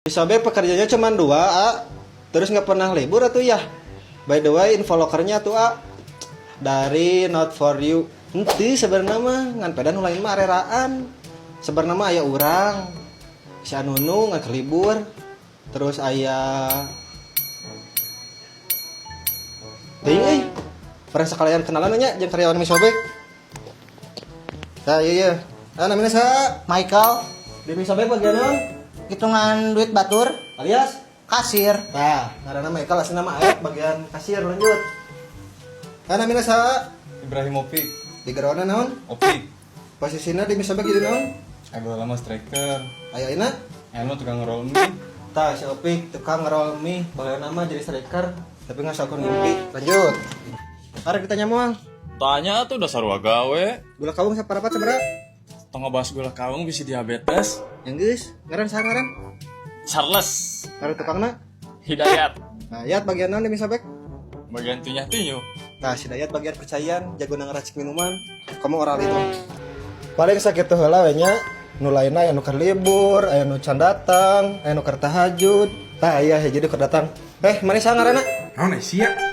Misobe pekerjanya cuma dua, A. Terus nggak pernah libur atau ya? By the way, info lokernya tuh, A. Dari Not For You. Henteu sebenarnya mah ngan peda nu lain mah areraan. Sebenarnya mah aya urang. Si Anunu ngan libur. Terus aya teuing euy. Pernah sekalian kenalan nya jeung karyawan Misobe. Nah, iya iya. Ah, namanya sa Michael, di Misobe bagian naon? Hitungan duit batur, Alias kasir. Nah, ngaranna Michael, asli nama Aep, bagian kasir. Lanjut. Ah, namanya sa Ibrahim Opik. Di geroana naon? Opik. Posisinya di Misobe jadi naon? Agak lama striker. Aya ina? Anu tukang ngerol mie. Tah, si Opik tukang ngerol mie, baheula nama jadi striker, tapi nggak sakur ngimpi. Lanjut. Arek ditanya moal? Tanya tuh, dasar gawe. Gula kawung saparapat sabaraha? Tong ngebahas gula kawung, bisa diabetes. Yang geus, ngaran saha ngaran? Charles. Ngaran tukangna? Hidayat. Nah, Yat bagian naon di Misobek? Bagian tinyah tinyu. Nah, si Dayat bagian percayaan, jago ngeracik minuman. Kamu oral itu. Paling sakitu heula we nya. Nu lainna aya nu keur libur, aya nu can datang, aya nu keur tahajud. Tah, iya hiji keur datang. Eh, mana saha ngaranna? Naon sia?